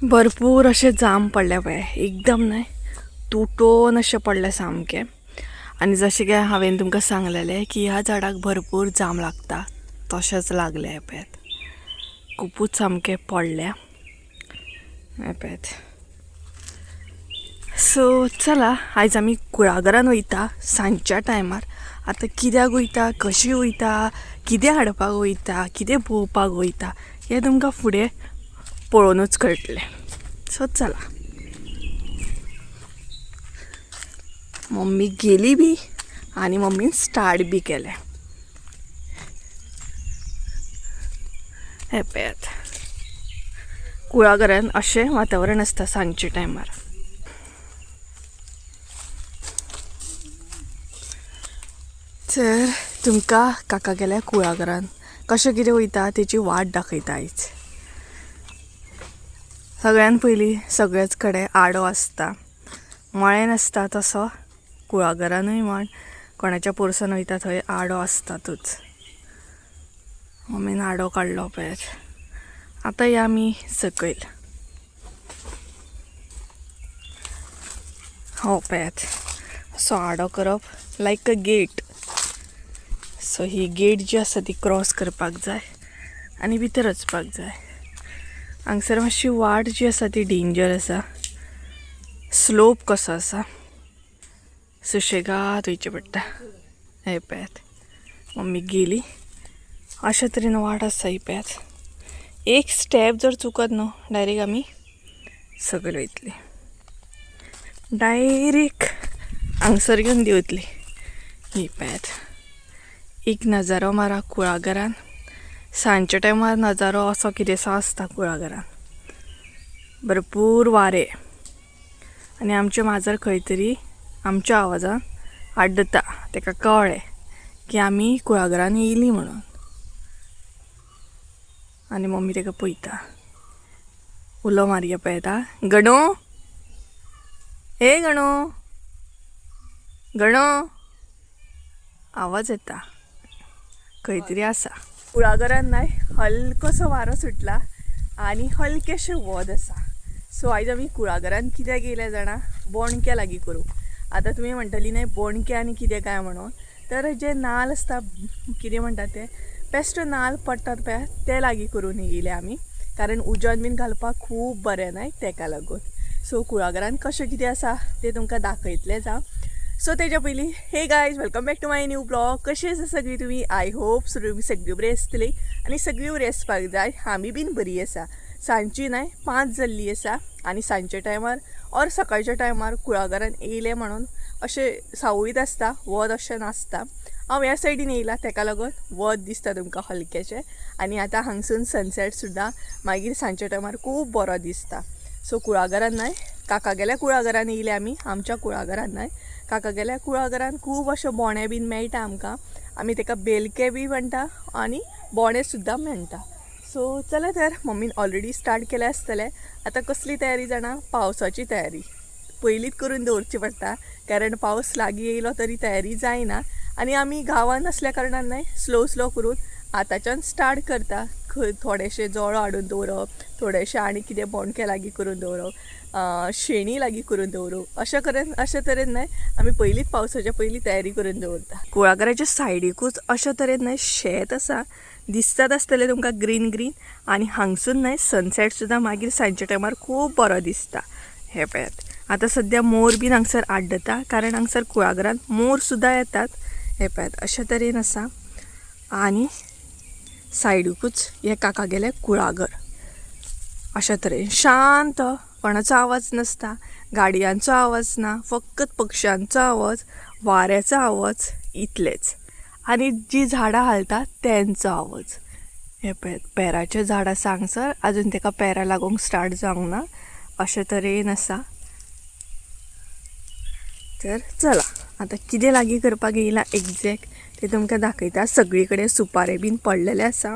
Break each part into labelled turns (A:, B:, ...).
A: भरपूर अशें जाम पडले पळय, एकदम न्हय तुटोन अशें पडलें सामकें. आनी जशें काय हांवें तुमकां सांगलेलें की ह्या झाडाक भरपूर जाम लागता, तशेंच लागलें हें पळयात, खुबूच सामकें पडल्या हें पळयात. सो चला आयज आमी कुळागरान वयता सांजच्या टायमार. आतां कित्याक वयता, कशी वयता, कितें हाडपाक वयता, कितें पळोवपाक वयता हें तुमकां फुडें पळोवनूच कळटलें. सो चला, मम्मी गेली बी आनी मम्मीन स्टार्ट बी केलें. हें पळयात, कुळागरान अशें वातावरण आसता सांजच्या टायमार. तर तुमकां काका गेल्या कुळागरान कशें कितें वयता तेची वाट दाखयता आयज. सगळ्यान पयलीं सगळेच कडेन आडो आसता, मळेन आसता तसो कुळागरानूय म्हण कोणाच्या पोरसान वयता थंय आडो आसतातूच. मम्मीन आडो काडलो पळयात. आतां या आमी सकयल. हो पळयात, असो आडो करप लायक अ गेट. सो ही गेट जी आसा ती क्रॉस करपाक जाय आनी भितर वचपाक जाय. हांगसर मातशी वाट जी आसा ती डेंजर आसा, स्लोप कसो आसा, सुशेगाद वयचें पडटा. हें पळयात, मम्मी गेली. अशे तरेन वाट आसा ही पळयात. एक स्टेप जर चुकत न्हू डायरेक्ट आमी सकयल वयतली, डायरेक्ट हांगसर घेवन देंवतली. ही पळयात, एक नजारो मारा कुळागरान. सांजच्या टायमार नजारो असो कितेंसो आसता कुळागरान, भरपूर वारें आनी आमचें माजर खंय तरी आमच्या आवाजान आड्डता, तेका कळ्ळें की आमी कुळागरान येयलीं म्हणून. आनी मम्मी तेका पळयता, उलो मारया पळयता, गणू, हे गणू, गणू, आवाज येता, खंय तरी आसा. कुळागरान न्हय हलकोसो वारो सुटला आनी हलकेशें वत आसा. सो आयज आमी कुळागरान कित्याक येयले जाणा, बोणक्या लागीं करूंक. आतां तुमी म्हणटली न्हय बोणक्या आनी कितें काय म्हणून, तर जे नाल आसता, कितें म्हणटा ते बेश्ट नाल पडटात पळय, ते लागीं करून येयले आमी, कारण उज्यान बीन घालपाक खूब बरें न्हय तेका लागून. सो कुळागरान कशें कितें आसा तें तुमकां दाखयतलें जावं. सो तेच्या पयलीं, hey guys, welcome back to my new blog. कशी आसा सगळीं तुमी? I hope so तुमी सगळीं बरी आसतली आनी सगळीं बरी आसपाक जाय. आमी बीन बरी आसा. सांजची न्हय 5 जाल्ली आसा आनी सांजच्या टायमार ऑर सकाळच्या टायमार कुळागरान येयलें म्हणून अशें सावळीत आसता, वत अशें नासता. हांव ह्या सायडीन येयला तेका लागून वत दिसता तुमकां हलकेशें. आनी आतां हांगसून सनसेट सुद्दां मागीर सांजच्या टायमार खूब बरो दिसता. सो कुळागरान न्हय काका गेल्या कुळागरान येयले आमी, आमच्या कुळागरान न्हय काका गेल्या कुळागरान खूब अशे बोणे बीन मेळटा आमकां. आमी तेका बेलके बी म्हणटा आनी बोणे सुद्दां म्हणटा. सो चला तर, मम्मीन ऑलरेडी स्टार्ट केलें आसतलें. आतां कसली तयारी जाणा, पावसाची तयारी पयलींच करून दवरची पडटा, कारण पावस लागीं येयलो तरी तयारी जायना. आनी आमी गांवांत आसल्या कारणान न्हय स्लो स्लो करून आतांच्यान स्टार्ट करता. थोडेशे जोळो हाडून दवरप, थोडेशे आनी कितें बोणके लागीं करून दवरप, शेणी लागीं करून दवरप, अशें करून अशे तरेन न्हय आमी पयलींच पावसाच्या पयलीं तयारी करून दवरता. कुळागराच्या सायडीकूच अशे तरेन न्हय शेत आसा, दिसतात आसतलें तुमकां ग्रीन ग्रीन. आनी हांगसून न्हय सनसेट सुद्दां मागीर सांजच्या टायमार खूब बरो दिसता. हें पळयात, आतां सद्या मोर बीन हांगसर आड्डता, कारण हांगसर कुळागरांत मोर सुद्दां येतात. हें पळयात, अशे तरेन आसा. आनी सायडीकूच हे काका गेले कुळागर. अशा तरेन शांत, कोणाचो आवाज नासता, गाडयांचो आवाज ना, फकत पक्ष्यांचो आवाज, वाऱ्याचो आवाज, इतलेच. आनी जी झाडां हालता तेंचो आवाज. हे पळयात, पेराचें झाड आसा हांगसर, आजून तेका पेरां लागूंक स्टार्ट जावंक ना, अशे तरेन आसा. तर चला आतां कितें लागीं करपाक येयला एग्जॅक्ट तें तुमकां दाखयता. सगळी कडेन सुपारे बीन पडलेले आसा.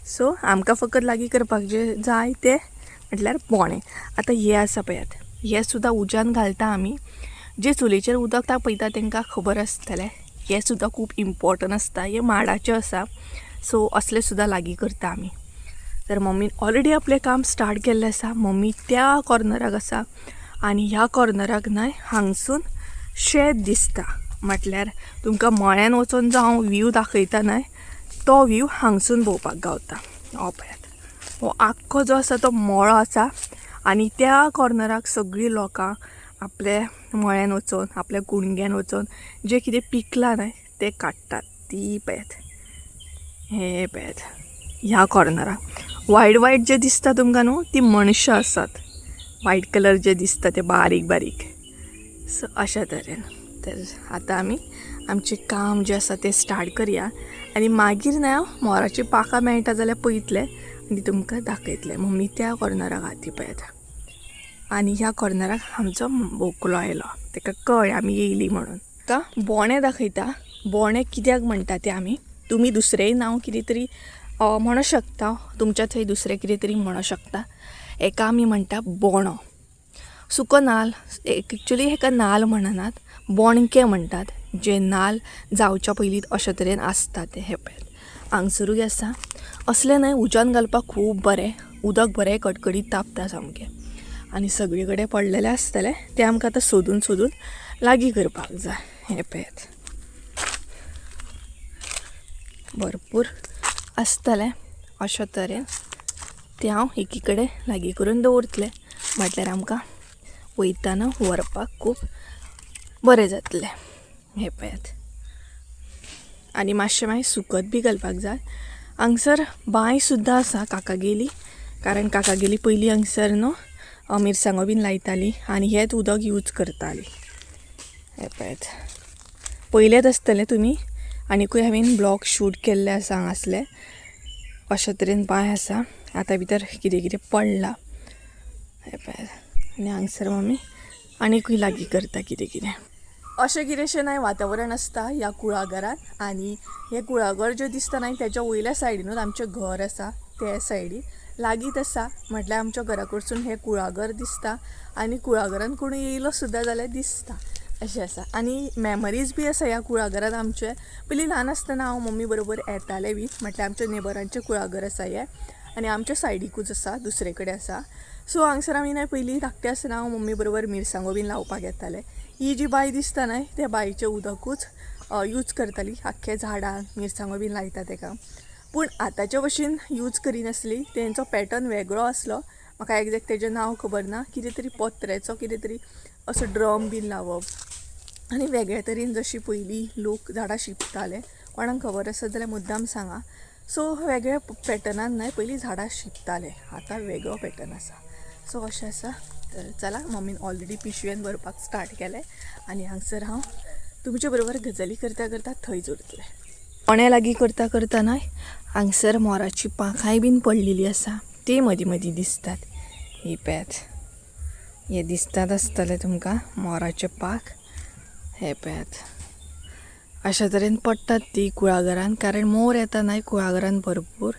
A: सो आमकां फकत लागीं करपाक जे जाय ते म्हटल्यार बोणे. आतां हे आसा पळयात, हे सुद्दां उज्यान घालता आमी. जे चुलीचेर उदक तापयता तेंकां खबर आसतलें, हे सुद्दां खूब इम्पॉर्टंट आसता. हे माडाचें आसा. सो असलें सुद्दां लागीं करता आमी. तर मम्मीन ऑलरेडी आपलें काम स्टार्ट केल्लें आसा. मम्मी त्या कॉर्नराक आसा आनी ह्या कॉर्नराक न्हय हांगसून शेत दिसता. म्हटल्यार तुमकां मळ्यान वचोन जो हांव व्यू दाखयता न्हय तो व्यू हांगसून पळोवपाक गावता. हो पळयात, हो आख्खो जो आसा तो मळो आसा आनी त्या कॉर्नराक सगळीं लोकां आपल्या मळ्यान वचोन आपल्या कुणग्यान वचोन जें कितें पिकलां न्हय तें काडटात. ती पळयात, हे पळयात ह्या कॉर्नराक वायट वायट जे दिसता तुमकां न्हू ती मनशां आसात. वायट कलर जे दिसता ते बारीक बारीक. सो अशा तरेन तर आतां आमी आमचें काम जें आसा तें स्टार्ट करया आनी मागीर न्हय हांव मोराची पाखां मेळटा जाल्यार पळयतलें आनी तुमकां दाखयतलें. मम्मी त्या कॉर्नराक आहा ती पळयात आनी ह्या कॉर्नराक आमचो बोकलो आयलो. ताका कळ्ळें आमी येयली म्हणून. तुका बोणे दाखयता. बोणे कित्याक म्हणटा ते आमी, तुमी दुसरेंय नांव कितें तरी म्हणू शकता, तुमच्या थंय दुसरें कितें तरी म्हणू शकता. एका आमी म्हणटा बोणो, सुको नाल. एक्चुली हेका नाल म्हणनात, बोणके म्हणटात. जे नाल जावच्या पयलीं अशे तरेन आसता ते. हे पळयात हांगसरूय आसा. असलें न्हय उज्यान घालपाक खूब बरें, उदक बरें कडकडीत तापता सामकें आनी सगळे कडेन पडलेलें आसतलें तें आमकां आतां सोदून सोदून लागीं करपाक जाय. हें पळयात भरपूर आसतलें. अशे तरेन तें हांव एकी कडेन लागीं करून दवरतलें, म्हटल्यार आमकां वयताना व्हरपाक खूब बरें जातलें. हें पळयात आनी मातशें मागीर सुकत बी घालपाक जाय. हांगसर बांय सुद्दां आसा काकागेली, कारण काकागेली पयलीं हांगसर न्हू मिरसांगो बीन लायताली आनी हेंच उदक यूज करताली. हें पळयात पयलेंच आसतलें तुमी, आनीकूय हांवें ब्लॉग शूट केल्ले आसा हांगासले. अशे तरेन बांय आसा. आतां भितर कितें कितें पडलां. हें पळयात आनी हांगसर मम्मी आनीकूय लागीं करता कितें कितें. अशें कितेंशें न्हय वातावरण आसता ह्या कुळागरांत. आनी हें कुळागर जें दिसता न्हय तेच्या वयल्या सायडीनूच आमचें घर आसा, त्या सायडीन लागींच आसा. म्हटल्यार आमच्या घरा कडसून हें कुळागर दिसता आनी कुळागरान कोणूय येयलो सुद्दां जाल्यार दिसता अशें आसा. आनी मेमरीज बी आसा ह्या कुळागरांत आमचे. पयलीं ल्हान आसतना हांव मम्मी बरोबर येतालें बी, म्हटल्यार आमच्या नेबरांचें कुळागर आसा हें आनी आमच्या सायडीकूच आसा, दुसरे कडेन आसा. सो हांगसर आमी न्हय पयलीं धाकटें आसतना हांव मम्मी बरोबर मिरसांगो बीन लावपाक येतालें. ही जी बांय दिसता न्हय त्या बांयचें उदकूच यूज करताली आख्खे झाडांक, मिरसांगो बीन लायता तेका. पूण आतांच्या भशेन यूज करिनासली, तेंचो पॅटर्न वेगळो आसलो. म्हाका एग्जॅक्ट तेजें नांव खबर ना, कितें तरी पत्र्याचो कितें तरी असो ड्रम बीन लावप आनी वेगळे तरेन जशी पयलीं लोक झाडां शिंपताले. कोणाक खबर आसत जाल्यार मुद्दाम सांगा. सो वेगळ्या पॅटर्नान न्हय पयलीं झाडां शिंपताले, आतां वेगळो पॅटर्न आसा. सो अशें आसा. तर चला मम्मीन ऑलरेडी पिशवेन भरपाक स्टार्ट केलें आनी हांगसर हांव तुमचे बरोबर गजाली करता करता थंयच उरतलें. कोणे लागीं करता करता न्हय हांगसर मोराची पाखांय बीन पडलेली आसा, ती मदीं मदीं दिसतात. ही पळयात, हे दिसतात आसतले तुमकां मोराचे पाख. हे पळयात अशा तरेन पडटात ती कुळागरान, कारण मोर येता न्हय कुळागरान भरपूर,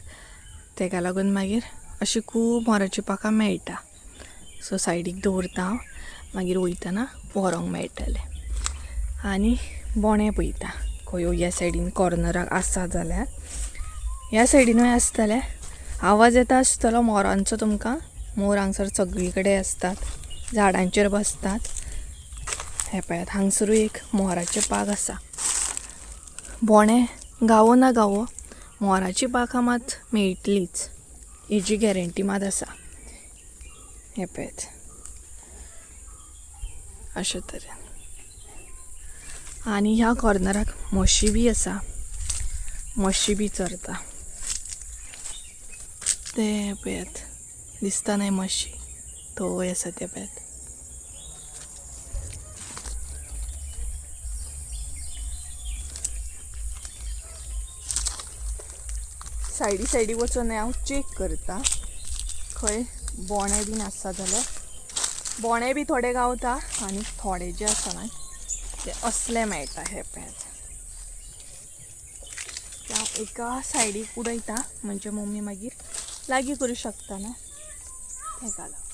A: तेका लागून मागीर अशी खूब मोराची पाखां मेळटा. सो सायडीक दवरता हांव, मागीर वयतना व्हरोंक मेळटलें. आनी बोणे पळयता खंय ह्या सायडीन कॉर्नराक आसा जाल्यार, ह्या सायडीनूय आसतलें. आवाज येता आसतलो मोरांचो तुमकां. मोर हांगसर सगळी कडेन आसतात, झाडांचेर बसतात. हें पळयात हांगसरूय एक मोराचें पाख आसा. बोणे गावो ना गावो मोराची पाखां मात मेळटलीच हेजी गॅरंटी मात आसा. हें पळयात अशे तरेन. आनी ह्या कॉर्नराक म्हशी बी आसा, म्हशी बी चरता. ते पळयात दिसता न्हय म्हशी, थंय आसा ते पळयात. सायडी सायडी वचून हांव चॅक करता खंय बोणे बीन आसा जाल्यार. बोणे बी थोडे गावता आनी थोडे जे आसा न्हय ते असले मेळटा. हे पळयात ते हांव एका सायडीक उडयता, म्हणजे मम्मी मागीर लागीं करूं शकता न्हय तेका लागून.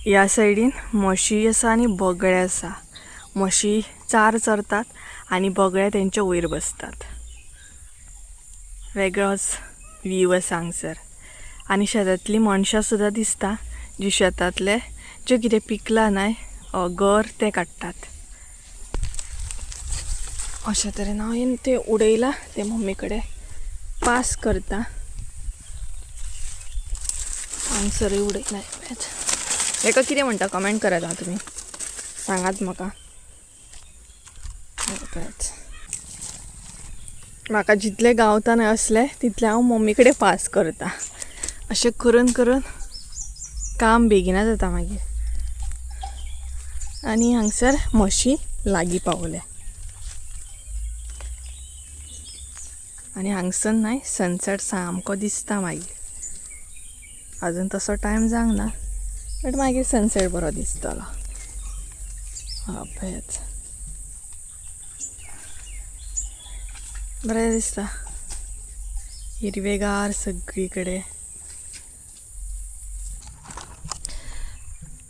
A: ह्या सायडीन म्हशी आसा आनी बगळे आसा. म्हशी चार चरतात आनी बगळे तेंच्या वयर बसतात. वेगळोच व्यू आसा हांगसर. आनी शेतांतली मनशां सुद्दां दिसता जी शेतांतले जे कितें पिकलां न्हय गर ते काडटात. अशें तरेन हांवें तें उडयलां तें मम्मी कडेन पास करता. हांगसरूय उडयलां. हेका कितें म्हणटा कमेंट करात आं तुमी, सांगात म्हाका. म्हाका जितलें गावता न्हय असलें तितलें हांव मम्मी कडेन पास करता. अशें करून करून काम बेगिना जाता मागीर. आनी हांगसर म्हशी लागीं पावले आनी हांगसर न्हय सनसेट सामको दिसता मागीर. अजून तसो टायम जावंक ना बट मागीर सनसेट बरो दिसतलो. पळयात बरें दिसता, हिरवेगार सगळी कडेन.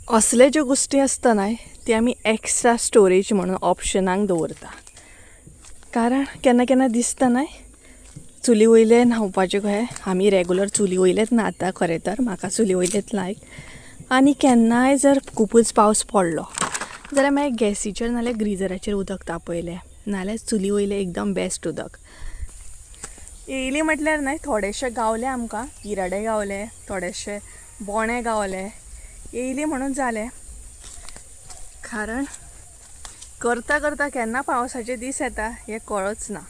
A: असले ज्यो गोश्टी आसता न्हय ती आमी एक्स्ट्रा स्टोरेज म्हणून ऑप्शनाक दवरता, कारण केन्ना केन्ना दिसता न्हय चुली वयले न्हांवपाचें कहें. आमी रेगुलर चुली वयलेच न्हाता खरें तर, म्हाका चुली वयलेच लायक. आनी केन्नाय जर खुबूच पावस पडलो जाल्यार मागीर गॅसीचेर नाल्यार ग्रिजराचेर उदक तापयलें, नाल्यार चुली वयलें एकदम बेस्ट उदक. येयली म्हटल्यार न्हय थोडेशे गावले आमकां, पिराडे गावले, थोडेशे बोणे गावले, येयली म्हणून जालें. कारण करता करता केन्ना पावसाचे दीस येता हें कळच ना.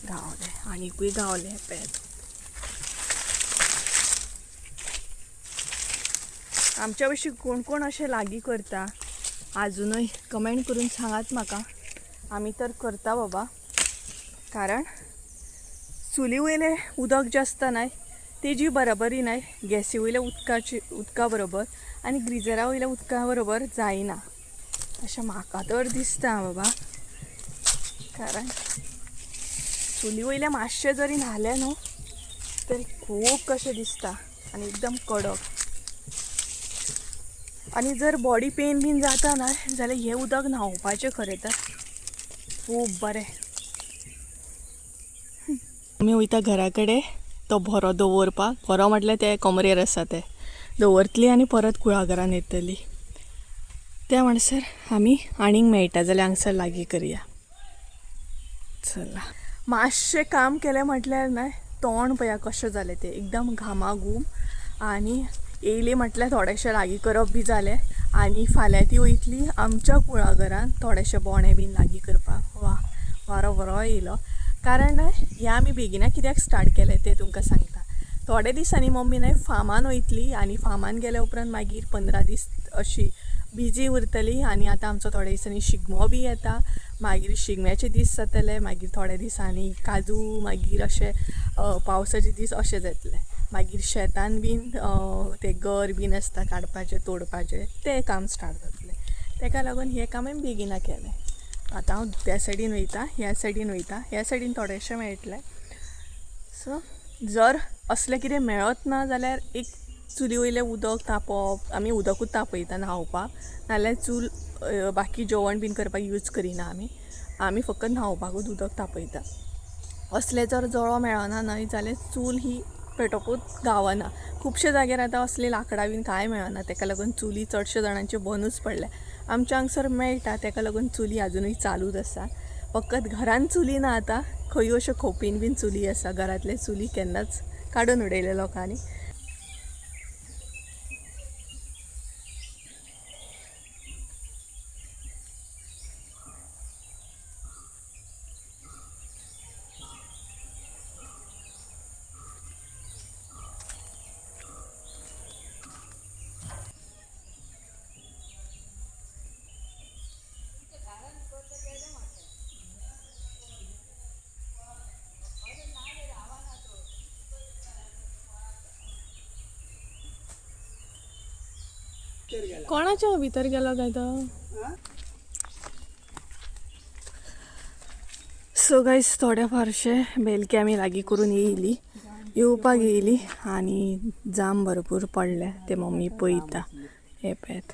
A: गावले आनीकूय गावले पेत. आमच्या भशेन कोण कोण अशें लागीं करता आजुनूय कमेंट करून सांगात म्हाका. आमी तर करता बाबा, कारण चुली वयलें उदक जें आसता न्हय तेजी बराबरी न्हय गॅसी वयल्या उदका बरोबर आनी ग्रिजरा वयल्या उदका बरोबर जायना अशें म्हाका तर दिसता बाबा. कारण चुली वयल्या मातशें जरी न्हालें न्हू तरी खूब कशें दिसता आनी एकदम कडक. आनी जर बॉडी पेन बीन जाता न्हय जाल्यार हें उदक न्हांवपाचें खरें तर खूब बरें. आमी वयता घरा कडेन तो भरो दवरपाक. भरो म्हटल्यार ते कमरेर आसा ते दवरतली आनी परत कुळागरान येतली. त्या म्हणसर आमी आनीक मेळटा जाल्यार हांगसर लागीं करया. चला मातशें काम केलें म्हटल्यार न्हय तोंड पळया कशें जालें तें एकदम घामाघूम. आनी येयली म्हटल्यार थोडेशें लागीं करप बी जालें आनी फाल्यां ती वयतली आमच्या कुळागरान थोडेशे बोणे बीन लागीं करपाक. वा वारो बरो येयलो. कारण न्हय हें आमी बेगिना कित्याक स्टार्ट केलें तें तुमकां सांगता. थोडे दिसांनी मम्मी न्हय फामान वयतली आनी फामान गेल्या उपरांत मागीर 15 दीस अशी बिजी उरतली. आनी आतां आमचो थोड्या दिसांनी शिगमो बी येता, मागीर शिगम्याचे दीस जातले, मागीर थोड्या दिसांनी काजू, मागीर अशे पावसाचे दीस अशे जातले. मागीर शेतान बीन ते गर बीन आसता काडपाचे तोडपाचे तें काम स्टार्ट जातलें. तेका लागून हें काम हांवें बेगिना केलें. आतां हांव त्या सायडीन वयता, ह्या सायडीन वयता, ह्या सायडीन थोडेशें मेळटलें. सो जर असलें कितें मेळत ना जाल्यार एक चुली वयलें उदक तापोवप, आमी उदकूच तापयता न्हांवपाक, नाल्यार चूल बाकी जेवण बीन करपाक यूज करिना आमी, आमी फकत न्हांवपाकूच उदक तापयता. असलें जर जळो मेळना न्हय जाल्यार चूल ही पेटोवपूच गावना. खुबशे जाग्यार आतां असलीं लांकडां बीन कांय मेळना, तेका लागून चुली चडशे जाणांच्यो बंदूच पडल्या. आमच्या हांगसर मेळटा तेका लागून चुली आजुनूय चालूच आसा. फकत घरान चुली ना आतां, खंय अश्यो खोपीन बीन चुली आसा, घरांतले चुली केन्नाच काडून उडयले लोकांनी. कोणाच्या भितर गेलो काय तो? सो गायज थोडे फारशे बेलके आमी लागीं करून येयली, येवपाक येयली आनी जाम भरपूर पडले ते मम्मी पळयता. हे पळयात